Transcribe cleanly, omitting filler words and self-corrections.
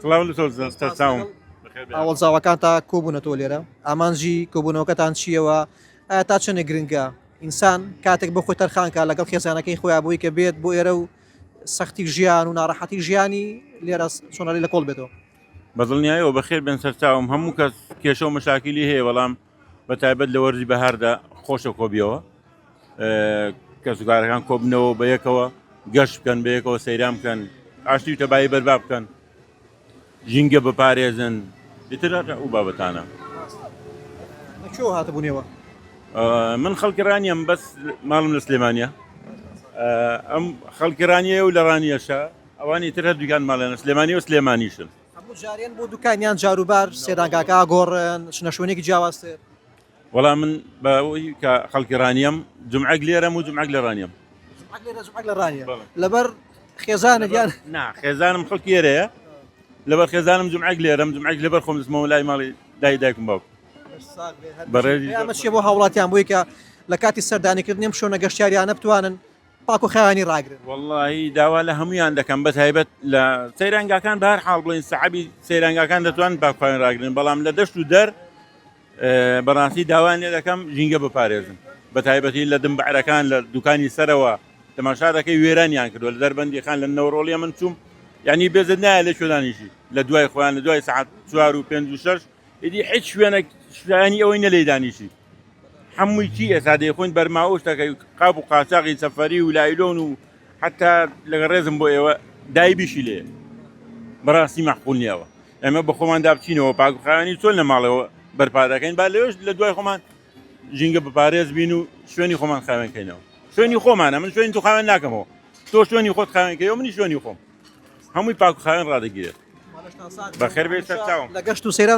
سڵاو لە تۆ سەرچاوم. ئاوەڵزاوەکانتا کۆبوونەتەوە لێرە ئامانجی کۆبوونەوەکەتان چییەوە ئایا تا چەندێک گرنگە ئینسان کاتێک بۆ خۆی تەرخانکە لەگەڵ خێزانەکەی خۆیان بۆی کە بێت بۆ ئێرە و سەختی ژیان و ناڕەحەتی ژیانی لێرە چۆنەلی لە کۆڵ بێتەوە. بە دڵنیایەوە بەخێر بێن سەرچاوم هەموو کەس کێشە و مەشاکیلی هەیە بەڵام بە تایبەت لە وەرزی بەهاردا خۆشە کۆبیەوە کەسوکارەکان کۆبنەوە بە یەکەوە گەشت بکەن بە یەکەوە سەیران بکەن ئاشتی و تەبایی بەربا بکەن ژینگە بپارێزن ئیتر ئەو بابەتانە. لە کوێوە هاتبوونەوە؟ من خەڵکی ڕانیەم بەس ماڵم لە سلێمانە ئەم خەڵکی ڕانیە و لە ڕانیەشە ئەوانی تر هەردووکیان ماڵیان سلێمانی و سلێمانیشن. هەموو جارێن بۆ دوکان یان جاروبار سەیرانگاکە گۆڕن چنە شوێنێکی جیاوازتر؟ وەڵا من بە ئەوەی کە خەڵکی ڕانیەم جمعەک لێرەم و جمعەک لە ڕانیەم. جمعەک لێرە جمعەک لە ڕانیە لەبەر خێزانت یان؟ نا خێزانم خەڵکی ئێرەیە لەبەر خێزانم جمعەک لێرەم جمعەک لەبەر خۆم دەچمەوە لای ماڵی دای دایکم باوکم. بەڕێزی ئەمە چیە بۆ هاوڵاتیان بۆی کە لە کاتی سەردانیکردنی ئەم شوێنە گەشتیاریانە بتوانن پاک و خاوێنی ڕاگرن. وەڵاهی داوا لە هەموویان دەکەم بە تایبەت لە سەیرانگاکان بە هەر حاڵ بڵێن سەعبی سەیرانگاکان دەتوانن پاک خاوێن ڕاگرن بەڵام لە دەشت و دەر بەڕاستی داوایان لێ دەکەم ژینگە بپارێزن بە تایبەتی لە دمبعرەکان لە دوکانی سەرەوە تەماشا دەکەی وێرانیان کردووە لە دەربەندیخان لە نەورۆڵیە من چووم یعنی بێزت نایە لە کوێدانیشی لە دوای خۆیان لە دوای سەعات چوار و پێنج و شەش ئیدی هیچ شوێنێک شایانی ئەوەی نە لێی دانیشی هەمووی چی ئێستا دەیخۆین بەرماوە شتەکەی قاپ و قاچاقی سەفەری و لایلۆن و حتا لەگە ڕێزم بۆ ئێوە دایبیشی لێ بەڕاستی مەحقول نییەوە ئێمە بە خۆماندا بچینەوە پاکوخاوێنی چۆن لە ماڵەوە بەرپا دەکەین با لەوێش لە دوای خۆمان ژینگە بپارێز بین و شوێنی خۆمان خاوێن کەینەوە شوێنی خۆمانە من شوێنی تو خاوێن ناکەمەوە تۆ شوێنی خۆت خاوێن کەیەوە منی شوێنی خۆم هەمووی پاک و خاوێن ڕادەگیرێت بەخێر بێی سەرچاوم لە گەشت و سەیران.